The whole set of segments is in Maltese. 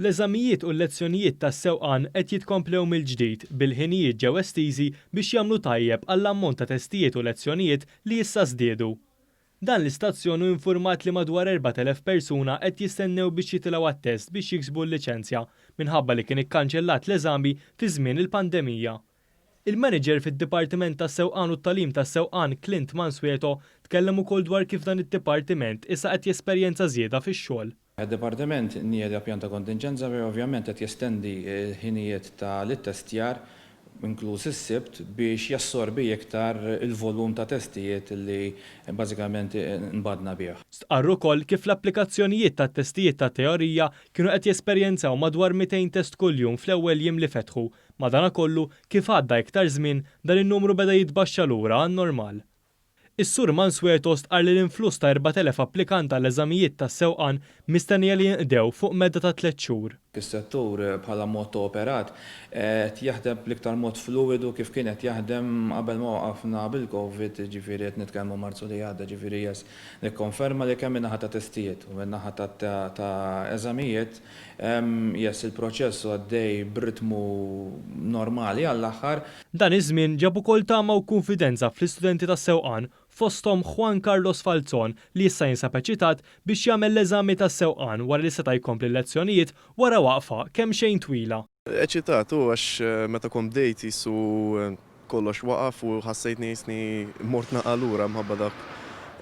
L-eżamijiet u l-lezzjonijiet tas-sewqan qed jitkomplew mill-ġdid bil-ħinijiet ġew estiżi biex jagħmlu tajjeb għall-ammont ta' testijiet u lezzjonijiet li issa żdiedu. Dan l-istazzjon hu infurmat li madwar 4,000 persuna qed jistennew biex jitilgħu għat-test biex jiksbu l-liċenzja minħabba li kien ikkanċellat l-eżami fi żmien il-pandemija. Il-Manager fid-Dipartiment tas-Sewqan u t-Tagħlim tas-Sewqan Clint Mansueto tkellem ukoll dwar kif dan id-dipartiment issa qed jesperjenza żieda fix-xogħol. Id-Dipartiment nieda pjan ta' kontinġenza fejn ovvjament qed jestendi l-ħinijiet ta' l-ittestjar, inkluż is-Sibt, biex jassorbi iktar il-volum ta' testijiet li bażikament nbadna bih. Stqarr ukoll kif l-applikazzjonijiet tat-testijiet tat-teorija kienu qed jesperjenzaw madwar 200 test kuljum fl-ewwel jiem li fetħu. Madanakollu, kif għadda iktar żmien, dan in-numru beda jitbaxxa lura għan-normal. Is-Sur Mansueto stqarr li l-influss ta' 4,000 applikant għall-eżamijiet tas-sewqan mistennija li jinqdew fuq medda ta' tlett xhur. Is-settur bħala mod ta' operat qed jaħdem bl-iktar mod fluwidu kif kien qed jaħdem qabel ma waqafna bil-Covid, jiġifieri qed nitkellmu Marzu li għadda, jiġifieri yes, nikkonferma li kemm min-naħa ta' testijiet u min-naħa ta' eżamijiet Yes, il-proċess hu għaddej b'ritmu normali għall-aħħar. Dan iż-żmien ġab ukoll tama u kunfidenza fl-istudenti tas-sewqan, fosthom Juan Carlos Falzon li issa jinsab eċitat biex jagħmel l-eżami tas-sewqan wara li seta' jkompli l-lezzjonijiet wara waqfa kemxejn twila. Eċitat hu għax meta kont bdejt qisu kollox waqaf u ħassejtni qisni mort naqa' lura mħabba dak.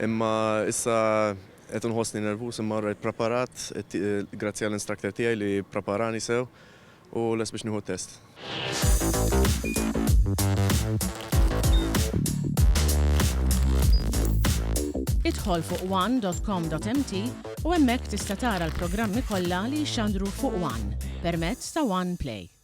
Imma issa qed inħossni nervuż imma alright preparat grazzi għall-instructor tiegħi li ppreparani sew u lest biex nieħu t-test. Idħol fuq one.com.mt u hemmhekk tista' tara l-programmi kollha li jixxandru fuq One permezz ta' One Play.